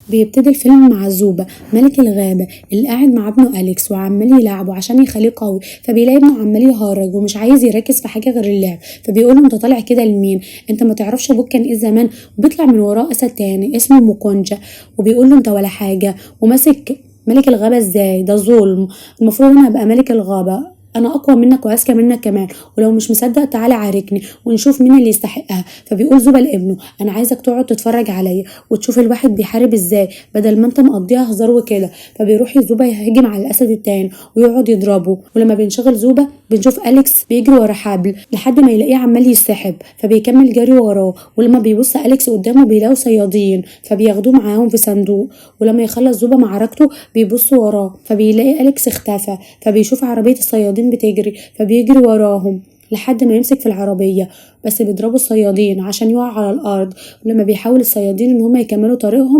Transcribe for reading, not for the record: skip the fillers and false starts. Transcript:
بيبتدي الفيلم مع زوبا ملك الغابة اللي قاعد مع ابنه أليكس وعمال يلعبه عشان يخليه قوي. فبيلاقي ابنه عمال يهرج ومش عايز يركز في حاجة غير اللعب. فبيقول له انت طالع كده لمين؟ انت ما تعرفش ابوك كان ايه زمان؟ وبيطلع من وراه اسد تاني اسمه موكونجا وبيقول له انت ولا حاجة وماسك ملك الغابة ازاي؟ ده ظلم، المفروض انا ابقى ملك الغابة، انا اقوى منك واذكى منك كمان، ولو مش مصدق تعالى عاركني ونشوف مين اللي يستحقها. فبيقول زوبا لابنه انا عايزك تقعد تتفرج عليا وتشوف الواحد بيحارب ازاي بدل ما انت مقضيها هزار وكده. فبيروح زوبا يهاجم على الاسد التاني ويقعد يضربه. ولما بينشغل زوبا بنشوف اليكس بيجري ورا حبل لحد ما يلاقيه عمال يسحب، فبيكمل جري وراه. ولما بيبص اليكس قدامه بيلاقوا صيادين فبياخدوه معاهم في صندوق. ولما يخلص زوبا معركته بيبص وراه فبيلاقي اليكس اختفى، فبيشوف عربية الصيادين بتجري فبيجري وراهم لحد ما يمسك في العربية، بس بيضربوا الصيادين عشان يقع على الأرض. ولما بيحاول الصيادين إن هما يكملوا طريقهم